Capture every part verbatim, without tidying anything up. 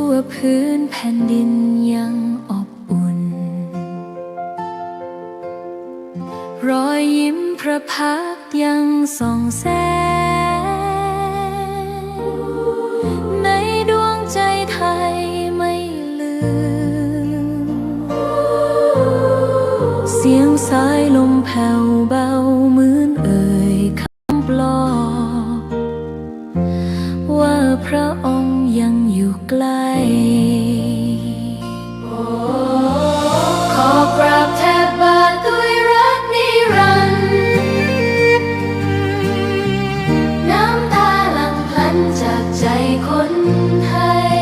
ทั่วผืนแผ่นดินยังอบอุ่น รอยยิ้มพระพักตร์ยังส่องแสง ในดวงใจไทยไม่ลืม เสียงสายลมแผ่วเบาเหมือนเอ่ยคำปลอบ ว่าพระองค์ยังอยู่ใกล้ ขอกราบแทบบาทด้วยรักนิรันดร์ น้ำตาหลั่งพลันจากใจคนไทย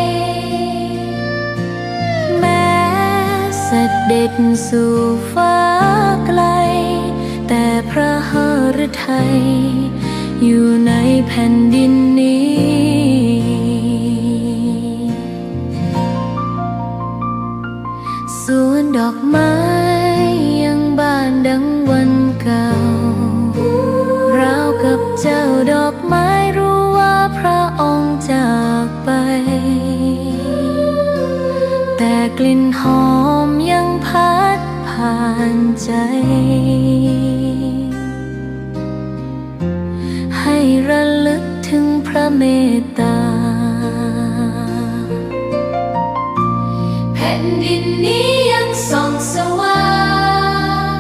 แม้เสด็จสู่ฟ้าไกล แต่พระหฤทัยอยู่ในแผ่นดินนี้ สวนดอกไม้ยังบานดังวันเก่า ราวกับเจ้าดอกไม้รู้ว่าพระองค์จากไป แต่กลิ่นหอมยังพัดผ่านใจ ให้ระลึกถึงพระเมตตา แผ่นดินนี้ยังส่องสว่าง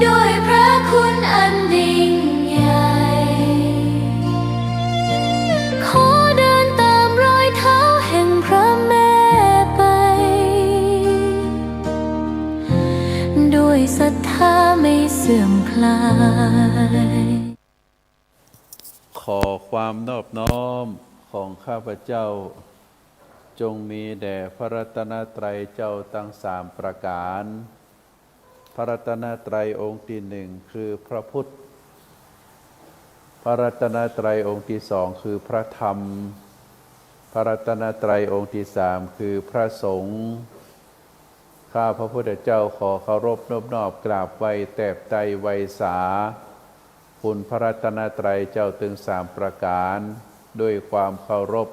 ด้วยพระคุณอันยิ่งใหญ่ ขอเดินตามรอยเท้าแห่งพระแม่ไป ด้วยศรัทธาไม่เสื่อมคลาย ขอความนอบน้อมของข้าพเจ้า จงมีแด่พระรัตนตรัยเจ้าทั้งสามประการ พระรัตนตรัยองค์ที่หนึ่งคือพระพุทธ พระรัตนตรัยองค์ที่สองคือพระธรรม พระรัตนตรัยองค์ที่สามคือพระสงฆ์ ข้าพระพุทธเจ้าขอเคารพนบนอบกราบไหว้แทบไตร่ไหว้สา คุณพระรัตนตรัยเจ้าตึงสามประการ ด้วยความเคารพ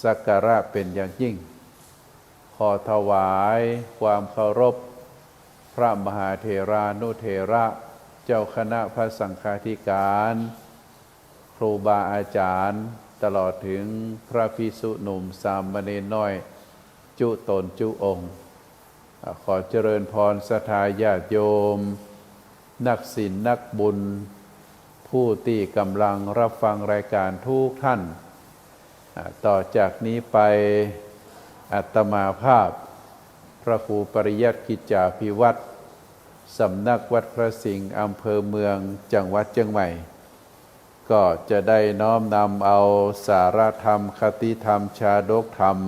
สักการะเป็นอย่างยิ่ง ขอถวายความเคารพ พระมหาเถรานุเถระ เจ้าคณะพระสังฆาธิการ ครูบาอาจารย์ ตลอดถึงพระภิกษุหนุ่มสามเณรน้อย จุตนจุองค์ อ่า ขอเจริญพรศรัทธาญาติโยม นักศีลนักบุญ ผู้ตี้กำลังรับฟังรายการทุกท่าน อ่า ต่อจากนี้ไปอาตมาภาพ พระครูปริยัติกิจจาภิวัตร สำนักวัดพระสิงห์ อำเภอเมือง จังหวัดเชียงใหม่ ก็จะได้น้อมนำเอาสาระธรรม คติธรรม ชาดกธรรม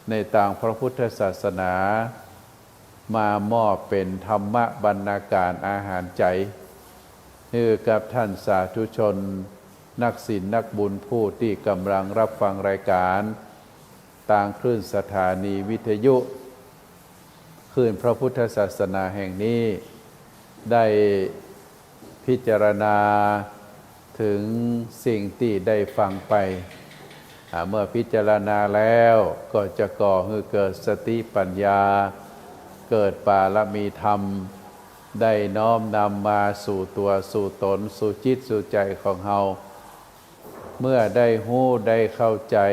ในตางพระพุทธศาสนา มามอบเป๋นธรรมะบรรณาการอาหารใจ๋ หื้อกับท่านสาธุชน นักศีลนักบุญผู้ตี้กำลังรับฟังรายการ ตางคลื่นสถานีวิทยุ คลื่นพระพุทธศาสนาแห่งนี้ ได้พิจารณาถึงสิ่งตี้ได้ฟังไป อ่า เมื่อพิจารณาแล้วก็จะก่อหื้อเกิดสติปัญญา เกิดบารมีธรรม ได้น้อมนำมาสู่ตั๋วสู่ต๋นสู่จิตสู่ใจ๋ของเฮา เมื่อได้ฮู้ได้เข้าใจ๋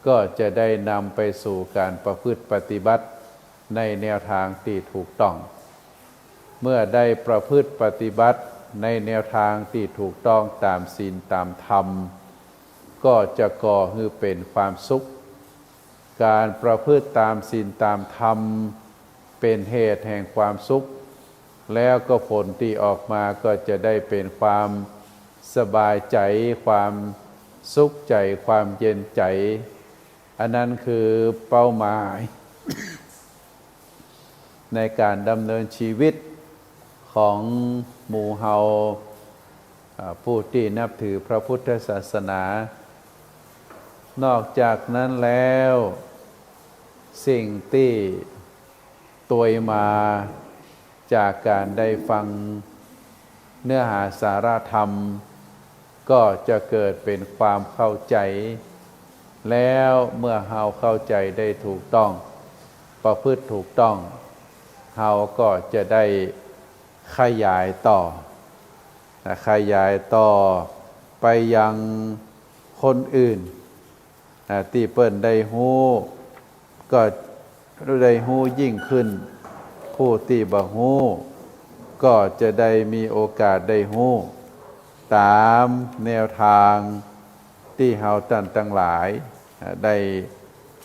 ก็จะได้นำไปสู่ก๋านประพฤติปฏิบัติในแนวตางตี้ถูกต้อง เมื่อได้ประพฤติปฏิบัติในแนวตางตี้ถูกต้องต๋ามศีลต๋ามธรรม ก็จะก่อหื้อเป๋นความสุข ก๋านประพฤติต๋ามศีลต๋ามธรรม เป๋นเหตุแห่งความสุข แล้วก็ผลตี้ออกมาก็จะได้เป๋นความสบายใจ๋ ความสุขใจ๋ ความเย็นใจ๋ อันนั้นคือเป้าหมาย ในก๋านดำเนินชีวิตของหมู่เฮา อ่า ผู้ตี้นับถือพระพุทธศาสนา นอกจากนั้นแล้ว สิ่งตี้ตวยมาจากก๋านได้ฟังเนื้อหาสาระธรรม ก็จะเกิดเป๋นความเข้าใจ๋ แล้วเมื่อเฮาเข้าใจ๋ได้ถูกต้อง ประพฤติถูกต้อง เฮาก็จะได้ขยายต่อ นะ ขยายต่อไปยังคนอื่น นะ ตี้เปิ้นได้ฮู้ ก็ได้ฮู้ยิ่งขึ้น ผู้ตี้บ่ฮู้ ก็จะได้มีโอกาสได้ฮู้ ต๋ามแนวตางตี้เฮาต้านตังหลาย นะ ได้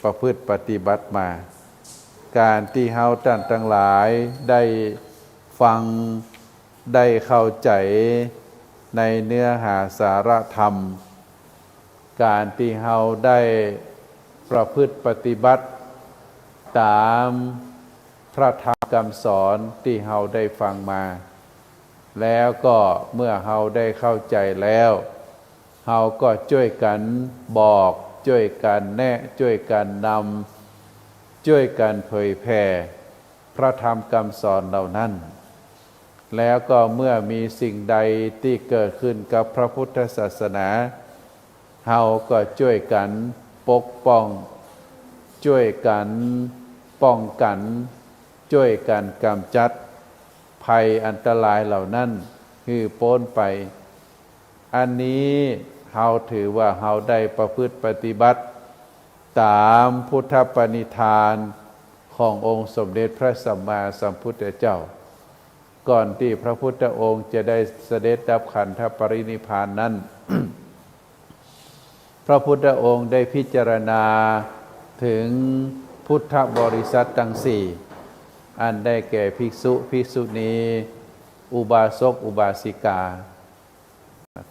ประพฤติปฏิบัติมา ก๋านตี้เฮาต้านตังหลายได้ฟัง ได้เข้าใจ๋ในเนื้อหาสาระธรรม ก๋านตี้เฮาได้ประพฤติปฏิบัติต๋ามพระธรรมกำสอนตี้เฮาได้ฟังมา แล้วก็เมื่อเฮาได้เข้าใจ๋แล้ว เฮาก็จ้วยกั๋นบอก จ้วยกั๋นแนะ จ้วยกั๋นนำ จ้วยกั๋นเผยแผ่พระธรรมกำสอนเหล่านั้น แล้วก็เมื่อมีสิ่งใดตี้เกิดขึ้นกับพระพุทธศาสนา เฮาก็จ้วยกั๋นปกป้อง จ้วยกั๋นป้องกั๋น จ้วยกั๋นก๋ำจัดภัยอันตรายเหล่านั้นหื้อป๊นไป อันนี้เฮาถือว่าเฮาได้ประพฤติปฏิบัติต๋ามพุทธปณิธานขององค์สมเด็จพระสัมมาสัมพุทธเจ้า ก่อนตี้พระพุทธองค์จะได้เสด็จดับขันธปรินิพพานนั้น พระพุทธองค์ได้พิจารณาถึงพุทธบริษัทตังสี่ อันได้แก่ภิกษุ ภิกษุณี อุบาสก อุบาสิกา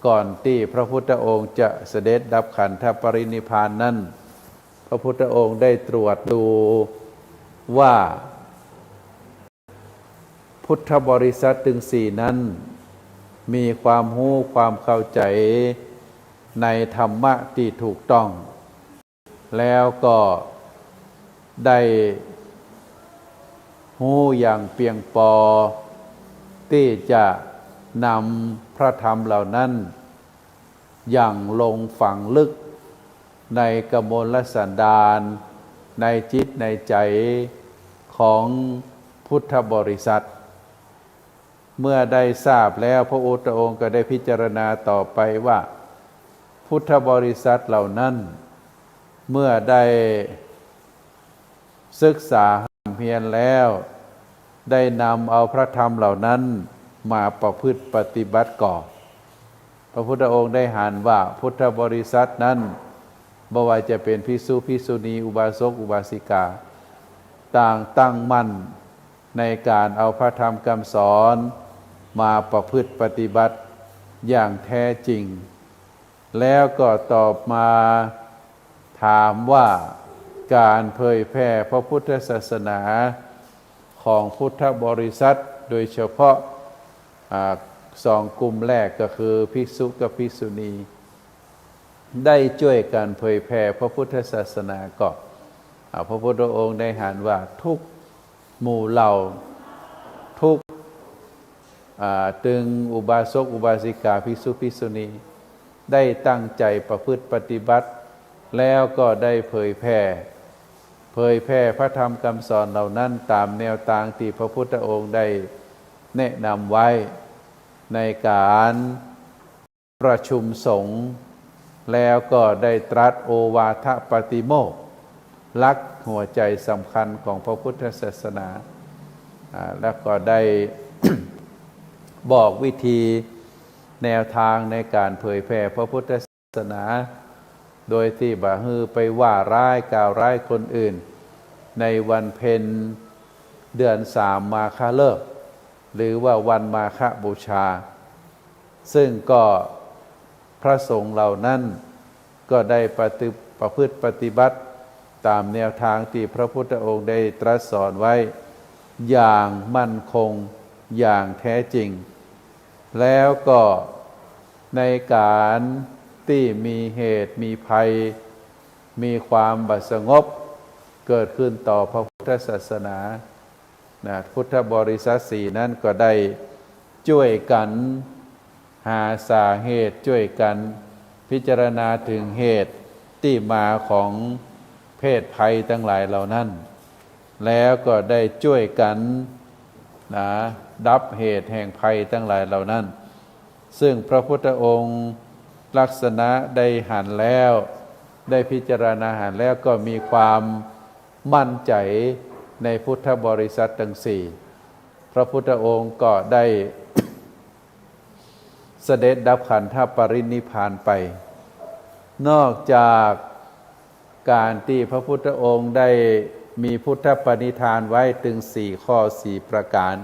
ก่อนตี้พระพุทธองค์จะเสด็จดับขันธปรินิพพานนั้น พระพุทธองค์ได้ตรวจดูว่า พุทธบริษัทตึงสี่นั้น มีความฮู้ความเข้าใจ๋ในธรรมะตี้ถูกต้อง แล้วก็ได้ฮู้อย่างเปียงปอตี้จะนำพระธรรมเหล่านั้น อย่างลงฝังลึกในกมลสันดาน ในจิตในใจ๋ของพุทธบริษัท เมื่อได้ทราบแล้ว พระพุทธองค์ก็ได้พิจารณาต่อไปว่า พุทธบริษัทเหล่านั้น เมื่อได้ ศึกษาร่ำเฮียนแล้ว ได้นำเอาพระธรรมเหล่านั้นมาประพฤติปฏิบัติก่อ พระพุทธองค์ได้หันว่าพุทธบริษัทนั้น บ่ว่าจะเป๋นภิกษุ ภิกษุณี อุบาสก อุบาสิกา ต่างตั้งมั่นในก๋านเอาพระธรรมกำสอนมาประพฤติปฏิบัติอย่างแท้จริง แล้วก็ตอบมาถามว่า ก๋านเผยแผ่พระพุทธศาสนาของพุทธบริษัท โดยเฉพาะ อ่า สองกลุ่มแรกก็คือภิกษุกับภิกษุณี ได้จ้วยกั๋นเผยแผ่พระพุทธศาสนาก่อ อ่า พระพุทธองค์ได้หันว่าทุกหมู่เหล่า ทุก อ่า ตึงอุบาสก อุบาสิกา ภิกษุ ภิกษุณี ได้ตั้งใจ๋ประพฤติปฏิบัติ แล้วก็ได้เผยแผ่ เผยแผ่พระธรรมกำสอนเหล่านั้นต๋ามแนวตางตี้พระพุทธองค์ได้แนะนำไว้ในก๋านประชุมสงฆ์ แล้วก็ได้ตรัสโอวาทปาติโมกข์ หลักหัวใจ๋สำคัญของพระพุทธศาสนา อ่า แล้วก็ได้ บอกวิธีแนวตางในก๋านเผยแผ่พระพุทธศาสนา โดยตี้บ่หื้อไปว่าร้ายกล่าวร้ายคนอื่น ในวันเพ็ญเดือนสามมาฆะฤกษ์ หรือว่าวันมาฆบูชา ซึ่งก็พระสงฆ์เหล่านั้นก็ได้ปฏิ- ประพฤติปฏิบัติต๋ามแนวตางตี้พระพุทธองค์ได้ตรัสสอนไว้อย่างมั่นคงอย่างแท้จริง แล้วก็ในก๋านตี้มีเหตุมีภัย มีความบ่สงบเกิดขึ้นต่อพระพุทธศาสนา นะ พุทธบริษัทสี่นั้นก็ได้จ้วยกั๋น หาสาเหตุจ้วยกั๋น พิจารณาเถิงเหตุตี้มาของเพศภัยตังหลายเหล่านั้น แล้วก็ได้จ้วยกั๋น นะ ดับเหตุแห่งภัยตังหลายเหล่านั้น ซึ่งพระพุทธองค์ลักษณะได้หันแล้ว ได้พิจารณาหันแล้วก็มีความมั่นใจ๋ในพุทธบริษัทตังสี่ พระพุทธองค์ก็ได้ เสด็จดับขันธปรินิพพานไป นอกจากก๋านตี้พระพุทธองค์ได้มีพุทธปณิธานไว้เถิงสี่ข้อสี่ประก๋าน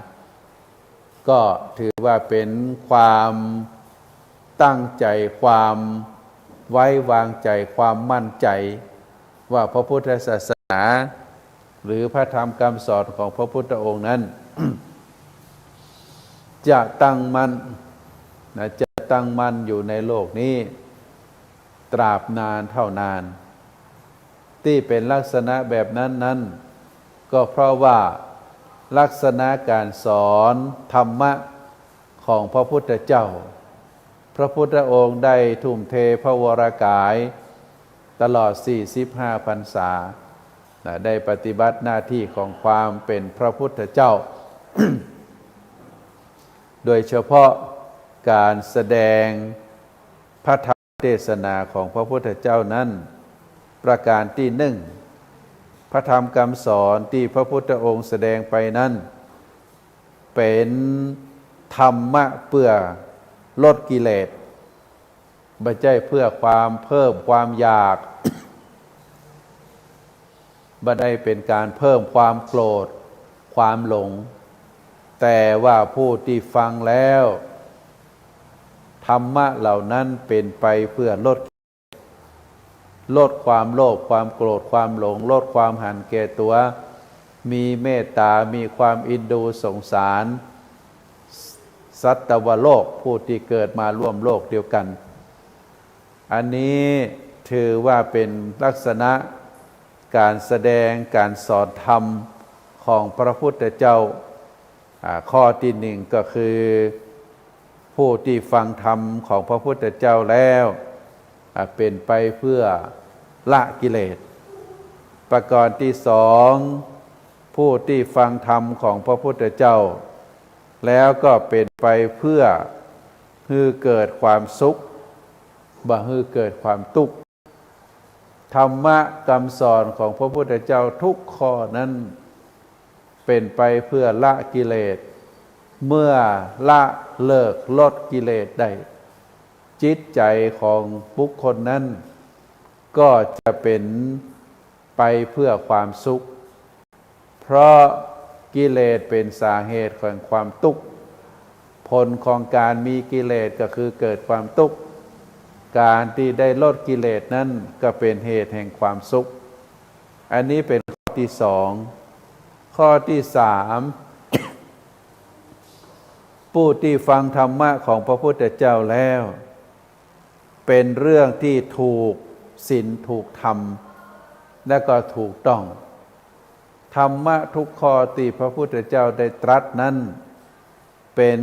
ก็ถือว่าเป๋นความตั้งใจ๋ ความไว้วางใจ๋ ความมั่นใจ๋ ว่าพระพุทธศาสนา หรือพระธรรมคำสอนของพระพุทธองค์นั้น จะตั้งมั่น นะ จะตั้งมั่นอยู่ในโลกนี้ ตราบนานเท่านาน ตี้เป๋นลักษณะแบบนั้นนั้น ก็เพราะว่าลักษณะก๋านสอนธรรมะของพระพุทธเจ้า พระพุทธองค์ได้ทุ่มเทพระวรกายตลอดสี่สิบห้าพรรษา นะ ได้ปฏิบัติหน้าที่ของความเป๋นพระพุทธเจ้า โดยเฉพาะก๋านแสดงพระธรรมเทศนาของพระพุทธเจ้านั้น ประก๋านตี้นึ่ง พระธรรมคำสอนตี้พระพุทธองค์แสดงไปนั้น เป๋นธรรมะเปื้อลดกิเลส บ่ใจ้เปื้อความเพิ่มความอยาก บ่ได้เป๋นก๋านเพิ่มความโกรธ ความหลง แต่ว่าผู้ตี้ฟังแล้ว ธรรมะเหล่านั้นเป๋นไปเปื้อลด ลดความโลภ ความโกรธ ความหลง ลดความหันแก่ตั๋ว มีเมตตา มีความเอ็นดูสงสาร สัตวโลก ผู้ตี้เกิดมาร่วมโลกเดียวกั๋น อันนี้ถือว่าเป๋นลักษณะก๋านแสดงก๋านสอนธรรมของพระพุทธเจ้า อ่า ข้อตี้นึ่งก็คือ ผู้ตี้ฟังธรรมของพระพุทธเจ้าแล้ว อ่า เป๋นไปเปื้อละกิเลส ประก๋านตี้สอง ผู้ตี้ฟังธรรมของพระพุทธเจ้า แล้วก็เป๋นไปเปื้อหื้อเกิดความสุข บ่หื้อเกิดความตุ๊กข์ ธรรมะคำสอนของพระพุทธเจ้าทุกข้อนั้น เป๋นไปเปื้อละกิเลส เมื่อละเลิกลดกิเลสได้ จิตใจ๋ของบุคคลนั้น ก็จะเป๋นไปเปื้อความสุข เพราะกิเลสเป๋นสาเหตุแห่งความตุ๊กข์ ผลของก๋านมีกิเลสก็คือเกิดความตุ๊กข์ ก๋านตี้ได้ลดกิเลสนั้นก็เป๋นเหตุแห่งความสุข อันนี้เป๋นข้อตี้สอง ข้อตี้สาม ผู้ตี้ฟังธรรมะของพระพุทธเจ้าแล้ว เป๋นเรื่องตี้ถูกศีลถูกธรรม และก็ถูกต้อง ธรรมะทุกข้อตี้พระพุทธเจ้าได้ตรัสนั้น เป๋น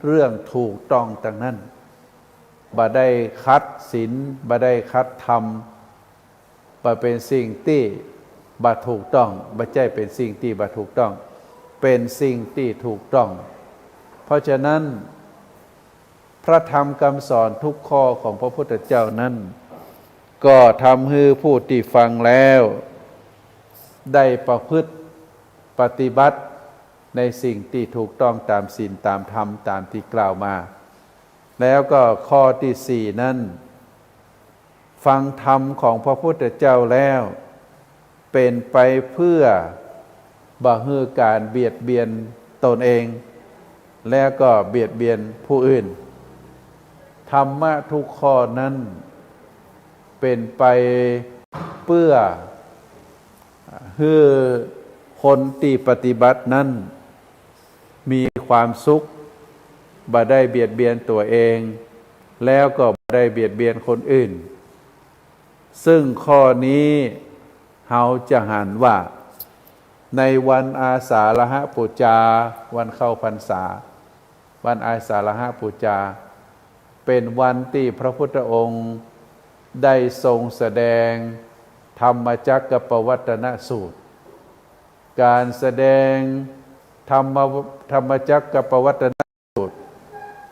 เรื่องถูกต้องตังนั้น บ่ได้ขัดศีล บ่ได้ขัดธรรม บ่เป๋นสิ่งตี้บ่ถูกต้อง บ่ใจ้เป๋นสิ่งตี้บ่ถูกต้อง เป๋นสิ่งตี้ถูกต้อง เพราะฉะนั้น พระธรรมคำสอนทุกข้อของพระพุทธเจ้านั้น ก็ทำหื้อผู้ตี้ฟังแล้ว ได้ประพฤติปฏิบัติในสิ่งตี้ถูกต้องต๋ามศีลต๋ามธรรมต๋ามตี้กล่าวมา แล้วก็ข้อตี้สี่นั้น ฟังธรรมของพระพุทธเจ้าแล้ว เป๋นไปเปื้อบ่หื้อก๋านเบียดเบียนตนเอง แล้วก็เบียดเบียนผู้อื่น ธรรมะทุกข้อนั้น เป๋นไปเปื้อหื้อคนตี้ปฏิบัตินั้น มีความสุข บ่ได้เบียดเบียนตั๋วเอง แล้วก็บ่ได้เบียดเบียนคนอื่น ซึ่งข้อนี้เฮาจะหันว่า ในวันอาสาฬหบูชา วันเข้าพรรษา วันอาสาฬหบูชา เป็นวันตี้พระพุทธองค์ได้ทรงแสดงธรรมจักกัปปวัตตนสูตร ก๋านแสดงธรรม ธรรมจักกัปปวัตตนสูตร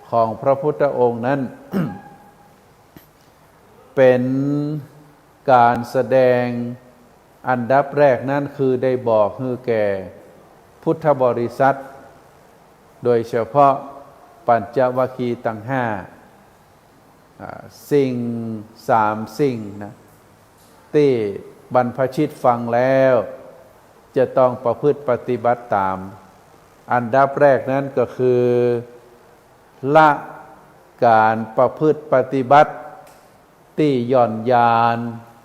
ของพระพุทธองค์นั้น เป๋นก๋านแสดงอันดับแรกนั้นคือได้บอกหื้อแก่พุทธบริษัท โดยเฉพาะปัญจวัคคีย์ตังห้า อ่า สิ่งสามสิ่งนะ ตี้บรรพชิตฟังแล้วจะต้องประพฤติปฏิบัติต๋าม อันดับแรกนั้นก็คือ ละก๋านประพฤติปฏิบัติตี้หย่อนยาน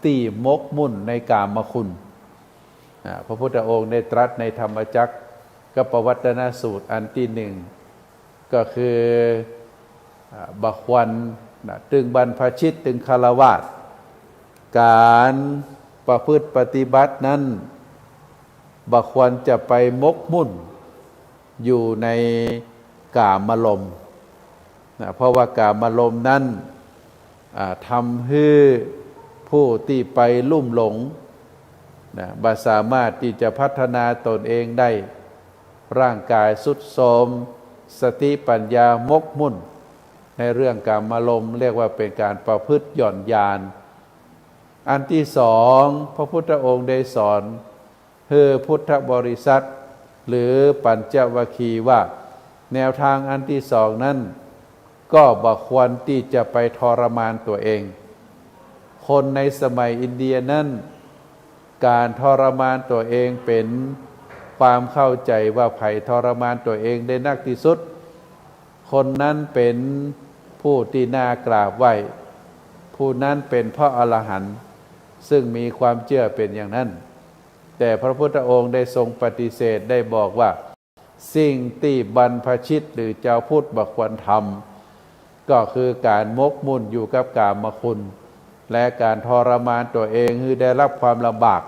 ตี้หมกมุ่นในกามคุณ อ่า พระพุทธองค์ได้ตรัสในธรรมจักกัปปวัตตนสูตรอันตี้หนึ่ง ก็คือ อ่า บ่ควรนะ ตึงบรรพชิต ตึงฆราวาส ก๋านประพฤติปฏิบัตินั้น บ่ควรจะไปหมกมุ่นอยู่ในกามารมณ์นะ เพราะว่ากามารมณ์นั้น อ่า ทำหื้อผู้ตี้ไปลุ่มหลงนะ บ่สามารถตี้จะพัฒนาตนเองได้ ร่างกายทรุดโทรม สติปัญญาหมกมุ่นในเรื่องกามารมณ์ เรียกว่าเป๋นก๋านประพฤติหย่อนยาน อันตี้สอง พระพุทธองค์ได้สอนหื้อพุทธบริษัท หรือปัญจวัคคีย์ว่า แนวทางอันตี้สองนั้น ก็บ่ควรตี้จะไปทรมานตั๋วเอง คนในสมัยอินเดียนั้น ก๋านทรมานตั๋วเองเป๋นความเข้าใจ๋ว่าใผทรมานตั๋วเองได้นักตี้สุด คนนั้นเป๋นผู้ตี้น่ากราบไหว้ ผู้นั้นเป๋นพระอรหันต์ ซึ่งมีความเจื้อเป๋นอย่างนั้น แต่พระพุทธองค์ได้ทรงปฏิเสธ ได้บอกว่า สิ่งตี้บรรพชิตหรือจาวพุทธบ่ควรทำ ก็คือก๋านหมกมุ่นอยู่กับกามคุณ และก๋านทรมานตั๋วเองหื้อได้รับความลำบาก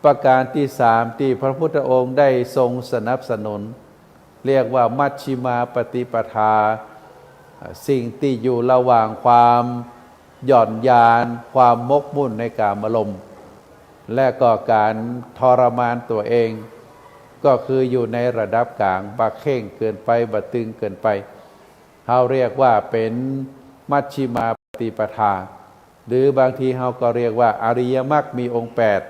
ประการตี้สามตี้พระพุทธองค์ได้ทรงสนับสนุน เรียกว่ามัชฌิมาปฏิปทา สิ่งตี้อยู่ระหว่างความหย่อนยาน ความหมกมุ่นในกามารมณ์ และก็ก๋านทรมานตั๋วเอง ก็คืออยู่ในระดับก๋าง บ่เคร่งเกินไป บ่ตึงเกินไป เฮาเรียกว่าเป๋นมัชฌิมาปฏิปทา หรือบางทีเฮาก็เรียกว่าอริยมรรคมีองค์แปด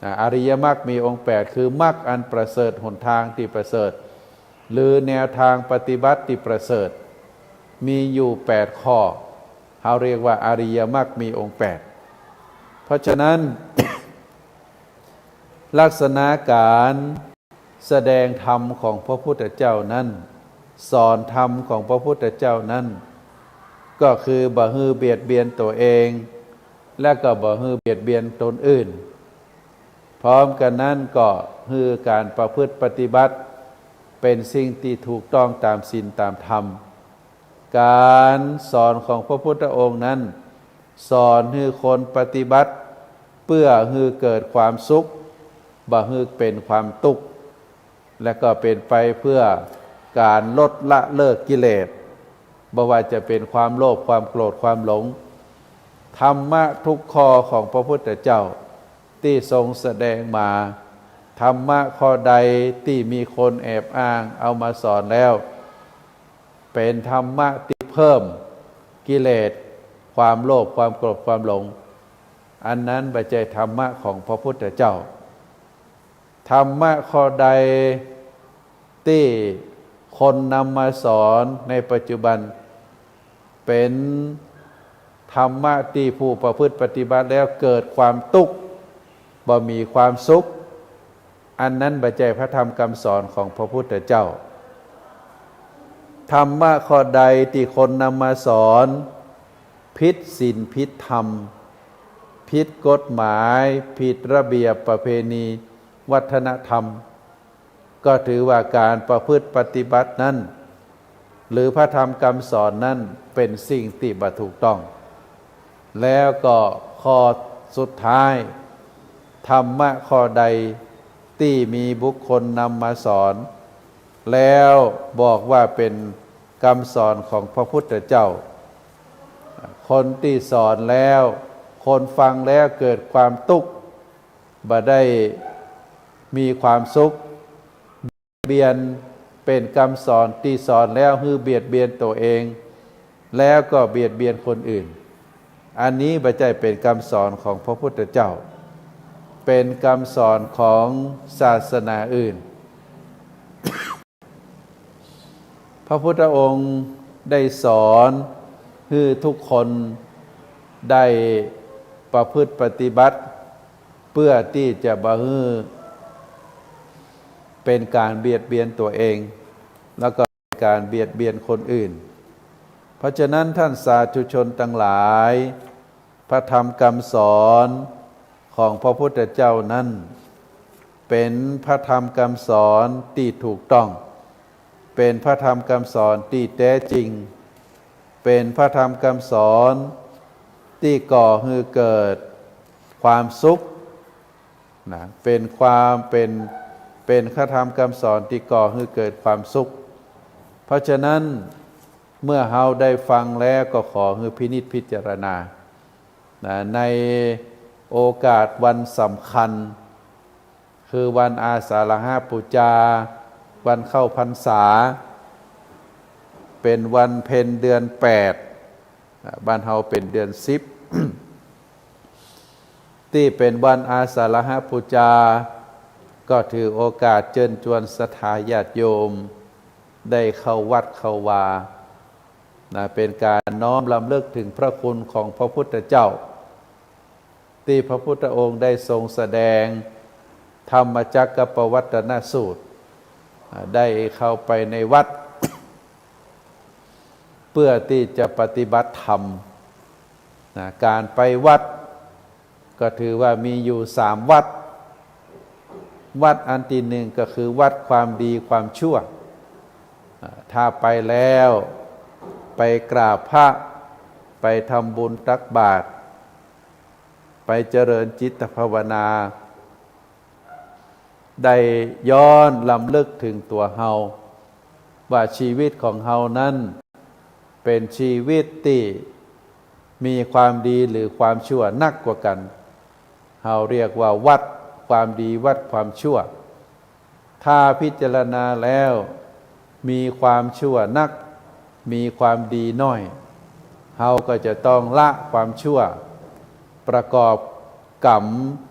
อ่า อริยมรรคมีองค์แปด คือมรรคอันประเสริฐ หนทางตี้ประเสริฐ หรือแนวทางปฏิบัติตี้ประเสริฐ มีอยู่แปดข้อ เฮาเรียกว่าอริยมรรคมีองค์แปด เพราะฉะนั้น ลักษณะก๋านแสดงธรรมของพระพุทธเจ้านั้น สอนธรรมของพระพุทธเจ้านั้น ก็คือบ่หื้อเบียดเบียนตั๋วเอง และก็บ่หื้อเบียดเบียนตนอื่น พร้อมกั๋นนั้นก็หื้อก๋านประพฤติปฏิบัติ เป๋นสิ่งตี้ถูกต้องต๋ามศีลต๋ามธรรม ก๋านสอนของพระพุทธองค์นั้น สอนหื้อคนปฏิบัติ เปื้อหื้อเกิดความสุข บ่หื้อเป๋นความตุ๊กข์ และก็เป๋นไปเปื้อก๋านลดละเลิกกิเลส บ่ว่าจะเป๋นความโลภ ความโกรธ ความหลง ธรรมะทุกข้อของพระพุทธเจ้าตี้ทรงแสดงมา ธรรมะข้อใดตี้มีคนแอบอ้างเอามาสอนแล้ว เป๋นธรรมะตี้เพิ่มกิเลส ความโลภ ความโกรธ ความหลง อันนั้นบ่ใจ้ธรรมะของพระพุทธเจ้า ธรรมะข้อใดตี้คนนำมาสอนในปัจจุบัน เป๋นธรรมะตี้ผู้ประพฤติปฏิบัติแล้วเกิดความตุ๊กข์ บ่มีความสุข อันนั้นบ่ใจ้พระธรรมคำสอนของพระพุทธเจ้า ธรรมะข้อใดตี้คนนำมาสอน ผิดศีลผิดธรรม ผิดกฎหมาย ผิดระเบียบประเพณีวัฒนธรรม ก็ถือว่าก๋านประพฤติปฏิบัตินั้น หรือพระธรรมคำสอนนั้นเป๋นสิ่งตี้บ่ถูกต้อง แล้วก็ข้อสุดท้าย ธรรมะข้อใดตี้มีบุคคลนำมาสอน แล้วบอกว่าเป๋น กำสอนของพระพุทธเจ้า คนตี้สอนแล้ว คนฟังแล้วเกิดความตุ๊กข์ บ่ได้มีความสุข เบียดเบียน เป๋นกำสอนตี้สอนแล้วหื้อเบียดเบียนตั๋วเอง แล้วก็เบียดเบียนคนอื่น อันนี้บ่ใจ้เป๋นกำสอนของพระพุทธเจ้า เป๋นกำสอนของศาสนาอื่น พระพุทธองค์ได้สอนหื้อทุกคนได้ประพฤติปฏิบัติ เปื้อตี้จะบ่หื้อเป๋นก๋านเบียดเบียนตั๋วเอง แล้วก็ก๋านเบียดเบียนคนอื่น เพราะฉะนั้นท่านสาธุชนตังหลาย พระธรรมกำสอนของพระพุทธเจ้านั้น เป๋นพระธรรมกำสอนตี้ถูกต้อง เป๋นพระธรรมกำสอนตี้แต๊จริง เป๋นพระธรรมกำสอนตี้ก่อหื้อเกิดความสุขนะ เป๋นความ เป๋น เป๋นพระธรรมกำสอนตี้ก่อหื้อเกิดความสุข เพราะฉะนั้นเมื่อเฮาได้ฟังแล้วก็ขอหื้อพินิจพิจารณานะ ในโอกาสวันสำคัญ คือวันอาสาฬหบูชา วันเข้าพรรษา เป๋นวันเพ็ญเดือนแปด บ้านเฮาเป๋นเดือนสิบ ตี้เป๋นวันอาสาฬหบูชา ก็ถือโอกาสเจิญจวนศรัทธาญาติโยม ได้เข้าวัดเข้าวานะ เป๋นก๋านน้อมรำลึกเถิงพระคุณของพระพุทธเจ้า ตี้พระพุทธองค์ได้ทรงแสดงธรรมจักกัปปวัตตนสูตร ได้เข้าไปในวัด เปื้อตี้จะปฏิบัติธรรมนะ ก๋านไปวัดก็ถือว่ามีอยู่สามวัด วัดอันตี้นึ่งก็คือวัดความดีความชั่ว ถ้าไปแล้วไปกราบพระ ไปทำบุญตักบาตร ไปเจริญจิตภาวนา ได้ย้อนรำลึกเถิงตั๋วเฮา ว่าชีวิตของเฮานั้นเป๋นชีวิตตี้มีความดีหรือความชั่วนักกว่ากั๋น เฮาเรียกว่าวัดความดีวัดความชั่ว ถ้าพิจารณาแล้วมีความชั่วนัก มีความดีน้อย เฮาก็จะต้องละความชั่ว ประกอบกรรม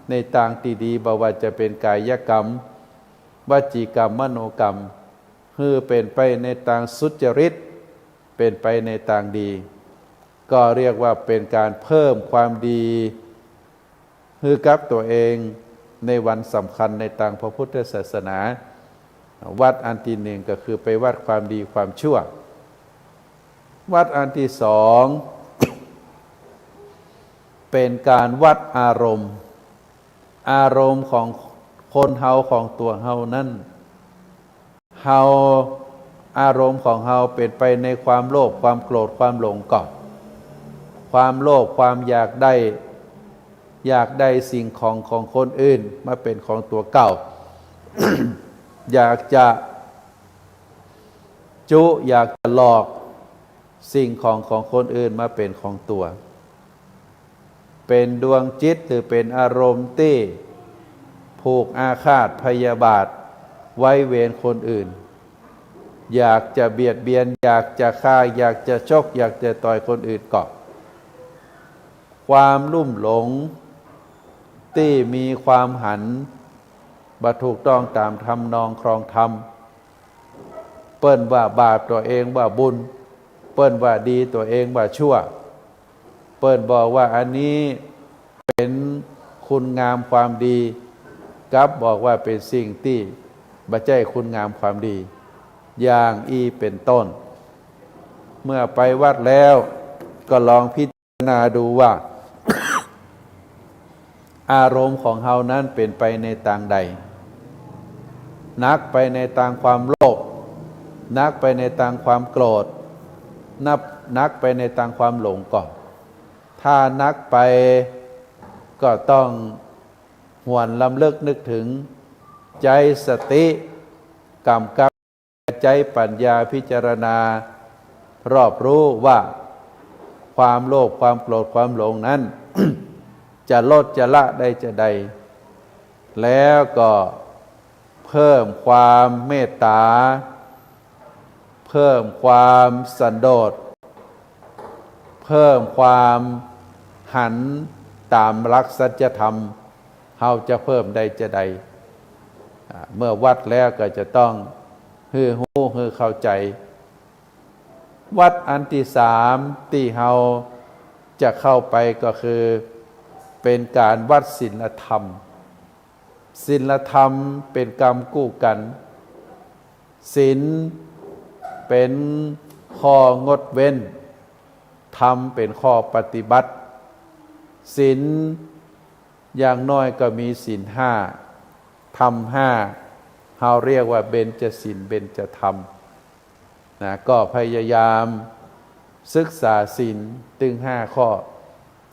ในตางตี้ดี บ่ว่าจะเป๋นก๋ายกรรม วจีกรรม มโนกรรม หื้อเป๋นไปในตางสุจริต เป๋นไปในตางดี ก็เรียกว่าเป๋นก๋านเพิ่มความดี หื้อกับตั๋วเองในวันสำคัญในตางพระพุทธศาสนา วัดอันตี้นึ่งก็คือไปวัดความดีความชั่ว วัดอันตี้สอง เป๋นก๋านวัดอารมณ์ อารมณ์ของคนเฮาของตั๋วเฮานั้น เฮา อารมณ์ของเฮาเป๋นไปในความโลภ ความโกรธ ความหลงก่อ ความโลภ ความอยากได้ อยากได้สิ่งของของคนอื่นมาเป๋นของตั๋วเก่า อยากจะจุ อยากจะหลอกสิ่งของของคนอื่นมาเป๋นของตั๋ว เป๋นดวงจิตหรือเป๋นอารมณ์ตี้ผูกอาฆาตพยาบาทไว้เวรคนอื่น อยากจะเบียดเบียน อยากจะฆ่า อยากจะชก อยากจะต่อยคนอื่นก่อ ความลุ่มหลงตี้มีความหันบ่ถูกต้องต๋ามทำนองครองธรรม เปิ้นว่าบาปตั๋วเองว่าบุญ เปิ้นว่าดีตั๋วเองว่าชั่ว เปิ้นบอกว่าอันนี้เป๋นคุณงามความดี กับบอกว่าเป๋นสิ่งตี้บ่ใจ้คุณงามความดี อย่างอี้เป๋นต้น เมื่อไปวัดแล้วก็ลองพิจารณาดูว่า อารมณ์ของเฮานั้นเป๋นไปในตางใด หนักไปในตางความโลภ หนักไปในตางความโกรธ นับ หนักไปในตางความหลงก่อ ถ้าหนักไปก็ต้องหวนรำลึกนึกเถิง ใจ๊สติกำกับ ใจ๊ปัญญาพิจารณา รอบรู้ว่าความโลภ ความโกรธ ความหลงนั้น จะลดจะละได้จาใด แล้วก็เพิ่มความเมตตา เพิ่มความสันโดษ เพิ่มความหันต๋ามหลักสัจธรรม เฮาจะเพิ่มได้จาใด อ่า เมื่อวัดแล้วก็จะต้องหื้อฮู้หื้อเข้าใจ๋ วัดอันตี้สามตี้เฮาจะเข้าไปก็คือ เป๋นก๋านวัดศีลธรรม ศีลธรรมเป๋นกำกู้กั๋น ศีลเป๋นข้องดเว้น ธรรมเป๋นข้อปฏิบัติ ศีลอย่างน้อยก็มีศีลห้า ธรรมห้า เฮาเรียกว่าเบญจศีล เบญจธรรม นะ ก็พยายามศึกษาศีลตึงห้าข้อ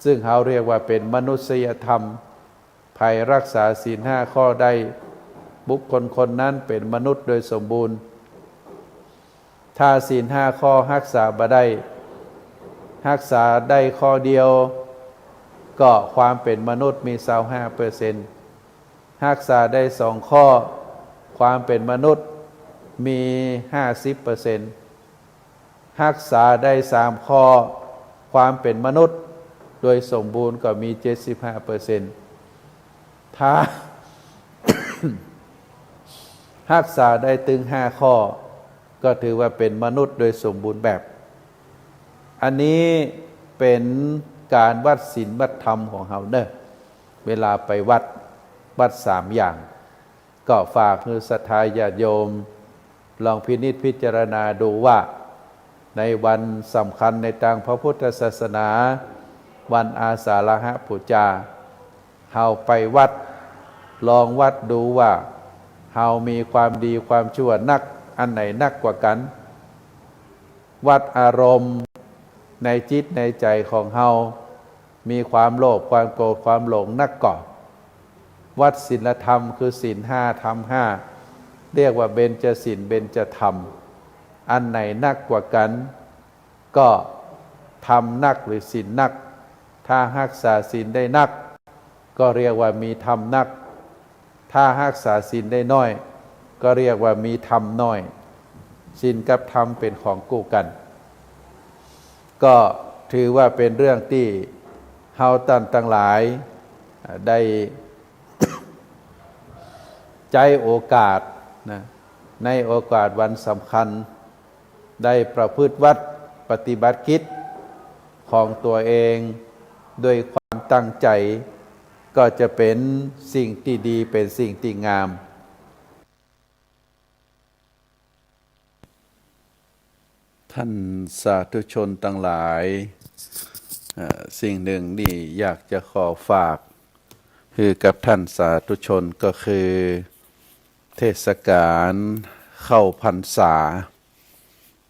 ซึ่งเฮาเรียกว่าเป๋นมนุษยธรรม ใผรักษาศีลห้าข้อได้ บุคคลคนนั้นเป๋นมนุษย์โดยสมบูรณ์ ถ้าศีลห้าข้อฮักษาบ่ได้ ฮักษาได้ข้อเดียว ก็ความเป๋นมนุษย์มีซาวห้าเปอร์เซ็นต์ ฮักษาได้สองข้อ ความเป๋นมนุษย์มีห้าสิบเปอร์เซ็นต์ ฮักษาได้สามข้อ ความเป๋นมนุษย์โดยสมบูรณ์ก็มีเจ็ดสิบห้าเปอร์เซ็นต์ ถ้า ฮักษาได้ตึงห้าข้อ ก็ถือว่าเป๋นมนุษย์โดยสมบูรณ์แบบ อันนี้เป๋นก๋านวัดศีลวัดธรรมของเฮาเน่อ เวลาไปวัด วัดสามอย่าง ก็ฝากหื้อศรัทธาญาติโยม ลองพินิจพิจารณาดูว่า ในวันสำคัญในตางพระพุทธศาสนา วันอาสาฬหบูชา เฮาไปวัด ลองวัดดูว่า เฮามีความดีความชั่วนัก อันไหนนักกว่ากั๋น วัดอารมณ์ในจิตในใจ๋ของเฮา มีความโลภ ความโกรธ ความหลงนักก่อ วัดศีลธรรมคือศีลห้า ธรรมห้า เรียกว่าเบญจศีล เบญจธรรม อันไหนนักกว่ากั๋น ก็ธรรมนักหรือศีลนัก ถ้าฮักษาศีลได้นัก ก็เรียกว่ามีธรรมนัก ถ้าฮักษาศีลได้น้อย ก็เรียกว่ามีธรรมน้อย ศีลกับธรรมเป๋นของกู้กั๋น ก็ถือว่าเป๋นเรื่องตี้เฮาต้านตังหลาย อ่า ได้ใจ๊โอกาสนะ ในโอกาสวันสำคัญ ได้ประพฤติวัตรปฏิบัติกิจของตั๋วเอง ด้วยความตั้งใจ๋ ก็จะเป๋นสิ่งตี้ดี เป๋นสิ่งตี้งาม ท่านสาธุชนตังหลาย เอ่อ สิ่งหนึ่งนี่อยากจะขอฝากหื้อกับท่านสาธุชนก็คือ เทศกาลเข้าพรรษา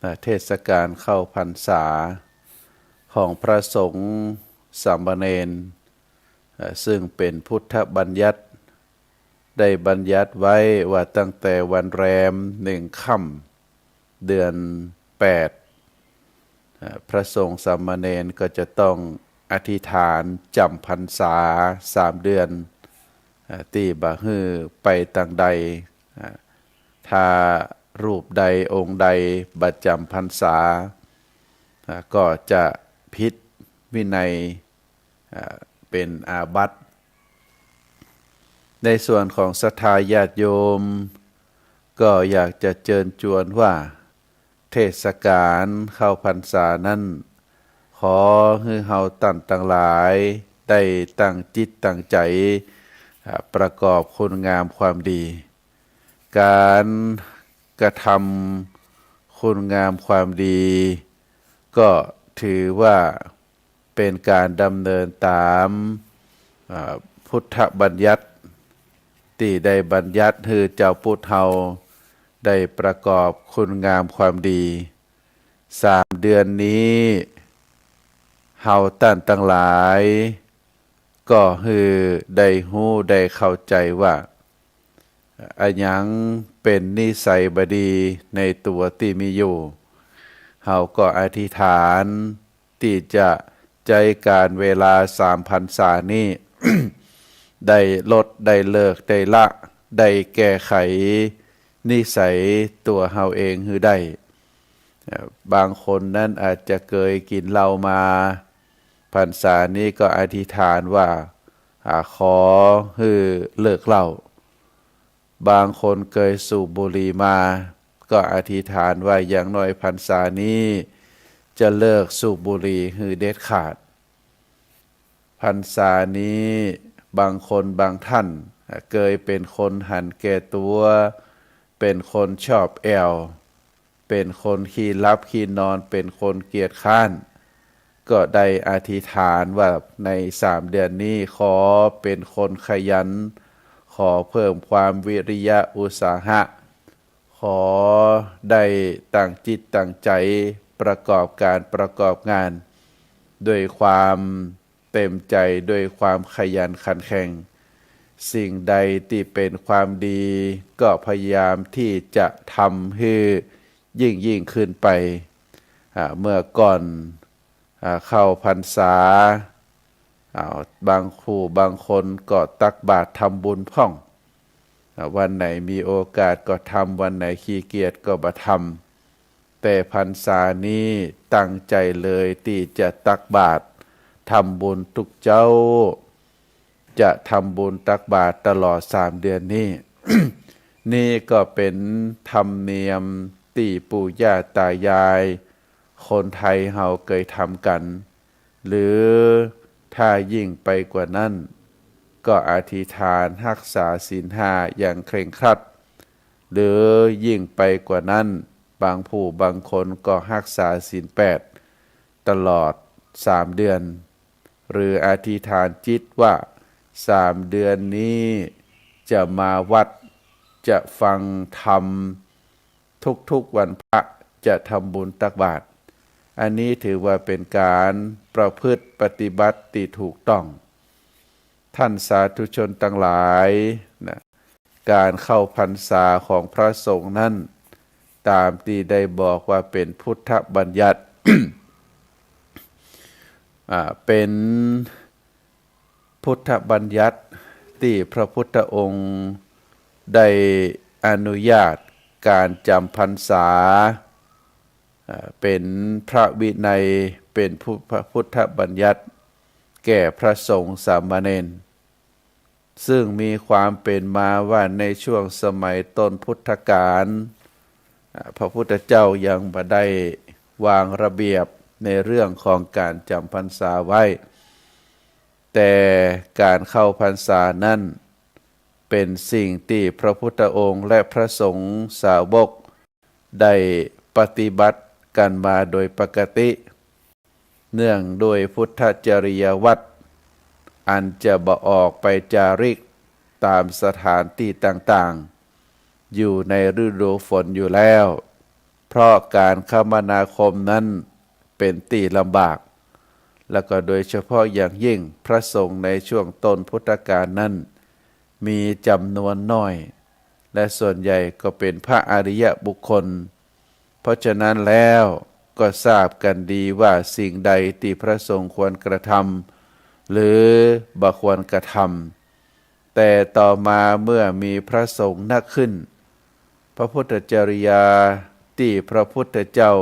นะ เทศกาลเข้าพรรษาของพระสงฆ์สามเณร เอ่อ ซึ่งเป๋นพุทธบัญญัติ ได้บัญญัติไว้ว่าตั้งแต่วันแรมหนึ่งค่ำเดือนแปด เอ่อ พระสงฆ์สามเณรก็จะต้องอธิษฐานจ๋ำพรรษาสามเดือน เอ่อ ตี้บ่หื้อไปตางใด เอ่อ ถ้ารูปใดองค์ใดบ่จ๋ำพรรษา เอ่อ ก็จะผิดวินัย เอ่อ เป๋นอาบัติ ในส่วนของศรัทธาญาติโยม ก็อยากจะเจิญจวนว่า เทศกาลเข้าพรรษานั้น ขอหื้อเฮาต้านตังหลาย ได้ตั้งจิตตั้งใจ๋ อ่า ประกอบคุณงามความดี ก๋านกระทำคุณงามความดี ก็ถือว่าเป๋นก๋านดำเนินต๋าม อ่า พุทธบัญญัติ ตี้ได้บัญญัติหื้อจาวพุทธเฮาได้ประกอบคุณงามความดี สามเดือนนี้ เฮาต้านตังหลาย ก็หื้อได้ฮู้ได้เข้าใจ๋ว่า อะหยังเป๋นนิสัยบ่ดีในตั๋วตี้มีอยู่ เฮ เฮาก็อธิษฐานตี้จะใจ๊ก๋านเวลาสามพรรษานี้ ได้ลด ได้เลิก ได้ละ ได้แก้ไขนิสัยตั๋วเฮาเองหื้อได้ เอ่อ บางคนนั้นอาจจะเกยกิ๋นเหล้ามา พรรษานี้ก็อธิษฐานว่า อ่า ขอหื้อเลิกเหล้า บางคนเกยสูบบุหรี่มา ก็อธิษฐานว่าอย่างน้อยพรรษานี้จะเลิกสูบบุหรี่หื้อเด็ดขาด พรรษานี้บางคนบางท่าน อ่า เกยเป๋นคนหันแก่ตั๋ว เป๋นคนชอบแอ่ว เป๋นคนขี้หลับขี้นอน เป๋นคนเกียจคร้าน ก็ได้อธิษฐานว่าในสามเดือนนี้ขอเป๋นคนขยัน ขอเพิ่มความวิริยะอุตสาหะ ขอได้ตั้งจิตตั้งใจ๋ประกอบก๋านประกอบงาน ด้วยความเต๋มใจ๋ ด้วยความขยันขันแข็ง สิ่งใดตี้เป๋นความดีก็พยายามตี้จะทำหื้อยิ่งๆ ขึ้นไป อ่า เมื่อก่อน อ่า เข้าพรรษา อ่า บางผู้บางคนก็ตักบาตรทำบุญพ่อง อ่า วันไหนมีโอกาสก็ทำ วันไหนขี้เกียจก็บ่ทำ แต่พรรษานี้ตั้งใจ๋เลยตี้จะตักบาตรทำบุญทุกเจ๊า จะทำบุญตักบาตรตลอดสามเดือนนี้ นี่ก็เป๋นธรรมเนียมตี้ปู่ย่าต๋ายายคนไทยเฮาเกยทำกั๋น หรือถ้ายิ่งไปกว่านั้น ก็อธิษฐานฮักษาศีลห้าอย่างเคร่งครัด หรือยิ่งไปกว่านั้น บางผู้บางคนก็ฮักษาศีลแปดตลอดสามเดือน หรืออธิษฐานจิตว่าสามเดือนนี้จะมาวัด จะฟังธรรม ทุกๆ วันพระจะทำบุญตักบาตร อันนี้ถือว่าเป๋นก๋านประพฤติปฏิบัติตี้ถูกต้อง ท่านสาธุชนตังหลายนะ ก๋านเข้าพรรษาของพระสงฆ์นั้น ต๋ามตี้ได้บอกว่าเป๋นพุทธบัญญัติ อ่า เป๋นพุทธบัญญัติตี้พระพุทธองค์ได้อนุญาตก๋านจ๋ำพรรษา อ่า เป๋นพระวินัย เป๋นพุทธ พุทธบัญญัติแก่พระสงฆ์สามเณร ซึ่งมีความเป๋นมาว่าในช่วงสมัยต้นพุทธกาล อ่า พระพุทธเจ้ายังบ่ได้วางระเบียบในเรื่องของก๋านจ๋ำพรรษาไว้ แต่ก๋านเข้าพรรษานั้นเป๋นสิ่งตี้พระพุทธองค์และพระสงฆ์สาวกได้ปฏิบัติกั๋นมาโดยปกติ เนื่องด้วยพุทธจริยวัตร อันจะบ่ออกไปจาริกต๋ามสถานตี้ต่างๆ อยู่ในฤดูฝนอยู่แล้ว เพราะก๋านคมนาคมนั้นเป๋นตี้ลำบาก แล้วก็โดยเฉพาะอย่างยิ่งพระสงฆ์ในช่วงต้นพุทธกาลนั้นมีจ๋ำนวนน้อย และส่วนใหญ่ก็เป๋นพระอริยบุคคล เพราะฉะนั้นแล้วก็ทราบกั๋นดีว่าสิ่งใดตี้พระสงฆ์ควรกระทำ หรือบ่ควรกระทำ แต่ต่อมาเมื่อมีพระสงฆ์นักขึ้น พระพุทธจริยาตี้พระพุทธเจ้า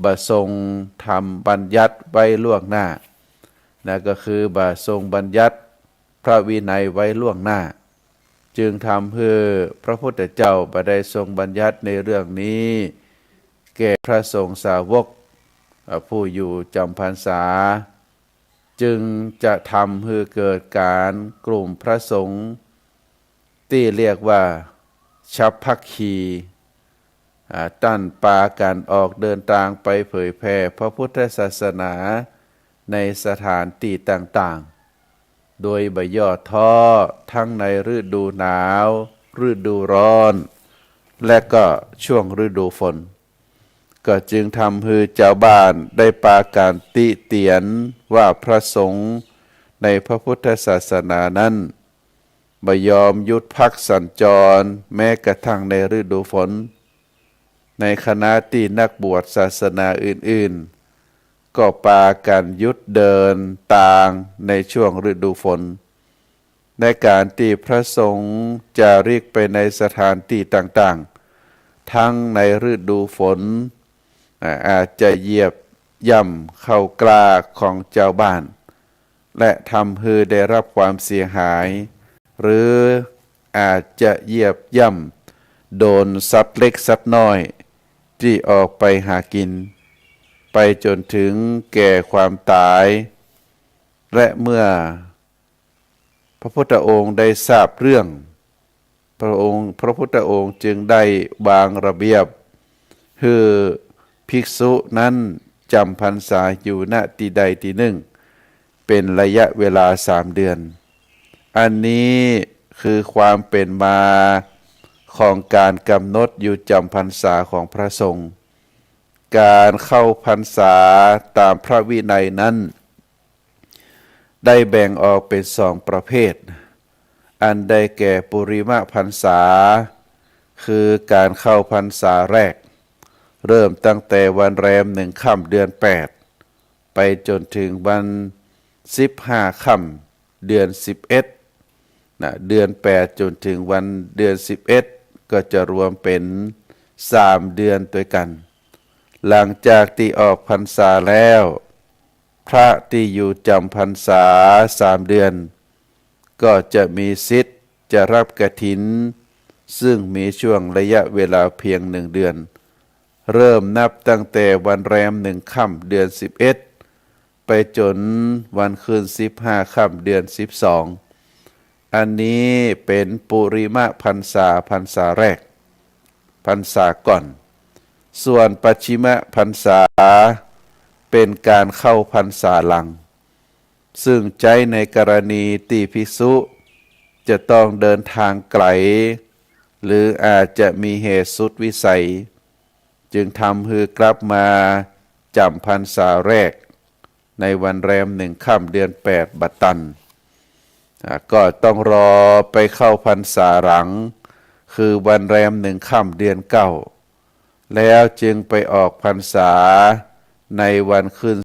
บ่ทรงทำบัญญัติไว้ล่วงหน้า นะ ก็คือบ่ทรงบัญญัติพระวินัยไว้ล่วงหน้า จึงทำหื้อพระพุทธเจ้าบ่ได้ทรงบัญญัติในเรื่องนี้ แก่พระสงฆ์สาวก เอ่อ ผู้อยู่จ๋ำพรรษา จึงจะทำหื้อเกิดก๋านกลุ่มพระสงฆ์ตี้เรียกว่าฉัพพคี อ่า ต้านปากั๋นออกเดินตางไปเผยแผ่พระพุทธศาสนาในสถานตี้ต่างๆ โดยบ่ย่อท้อ ทั้งในฤดูหนาว ฤดูร้อน และก็ช่วงฤดูฝน ก็จึงทำหื้อจาวบ้านได้ปากั๋นติเตียนว่าพระสงฆ์ในพระพุทธศาสนานั้นบ่ยอมหยุดพักสัญจรแม้กระทั่งในฤดูฝน ในขณะตี้นักบวชศาสนาอื่นๆ ก็ปากั๋นหยุดเดินตางในช่วงฤดูฝน ในก๋านตี้พระสงฆ์จาริกไปในสถานตี้ต่างๆ ตึงในฤดูฝน อ่า อาจจะเหยียบย่ำเข้ากล้าของจาวบ้าน และทำหื้อได้ฮับความเสียหาย หรืออาจจะเหยียบย่ำโดนสัตว์เล็กสัตว์น้อยตี้ออกไปหากิ๋น ไปจ๋นเถิงแก่ความต๋าย และเมื่อพระพุทธองค์ได้ทราบเรื่อง พระองค์ พระพุทธองค์จึงได้วางระเบียบหื้อภิกษุนั้นจ๋ำพรรษาอยู่ ณ ตี้ใดตี้นึ่ง เป๋นระยะเวลาสามเดือน อันนี้คือความเป๋นมาของก๋านก๋ำหนดอยู่จ๋ำพรรษาของพระสงฆ์ ก๋านเข้าพรรษาต๋ามพระวินัยนั้น ได้แบ่งออกเป๋นสองประเภท อันได้แก่ปุริมพรรษา คือก๋านเข้าพรรษาแรก เริ่มตั้งแต่วันแรมหนึ่งค่ำเดือนแปด ไปจ๋นเถิงวันสิบห้าค่ำเดือนสิบเอ็ด นะ เดือนแปดจ๋นเถิงวันเดือนสิบเอ็ด ก็จะรวมเป๋นสามเดือนตวยกั๋น หลังจากตี้ออกพรรษาแล้ว พระตี้อยู่จ๋ำพรรษาสามเดือน ก็จะมีสิทธิ์จะฮับกฐิน ซึ่งมีช่วงระยะเวลาเพียงหนึ่งเดือน เริ่มนับตั้งแต่วันแรมหนึ่งค่ำเดือนสิบเอ็ด ไปจ๋นวันขึ้นสิบห้าค่ำเดือนสิบสอง อันนี้เป๋นปุริมพรรษา พรรษาแรก พรรษาก่อน ส่วนปัจฉิมพรรษา เป๋นก๋านเข้าพรรษาหลัง ซึ่งใจ๊ในกรณีตี้ภิกษุจะต้องเดินตางไก๋ หรืออาจจะมีเหตุสุดวิสัย จึงทำหื้อกลับมาจ๋ำพรรษาแรก ในวันแรมหนึ่งค่ำเดือนแปดบ่ตัน อ่า ก็ต้องรอไปเข้าพรรษาหลัง คือวันแรมหนึ่งค่ำเดือนเก้า แล้วจึงไปออกพรรษาในวันขึ้น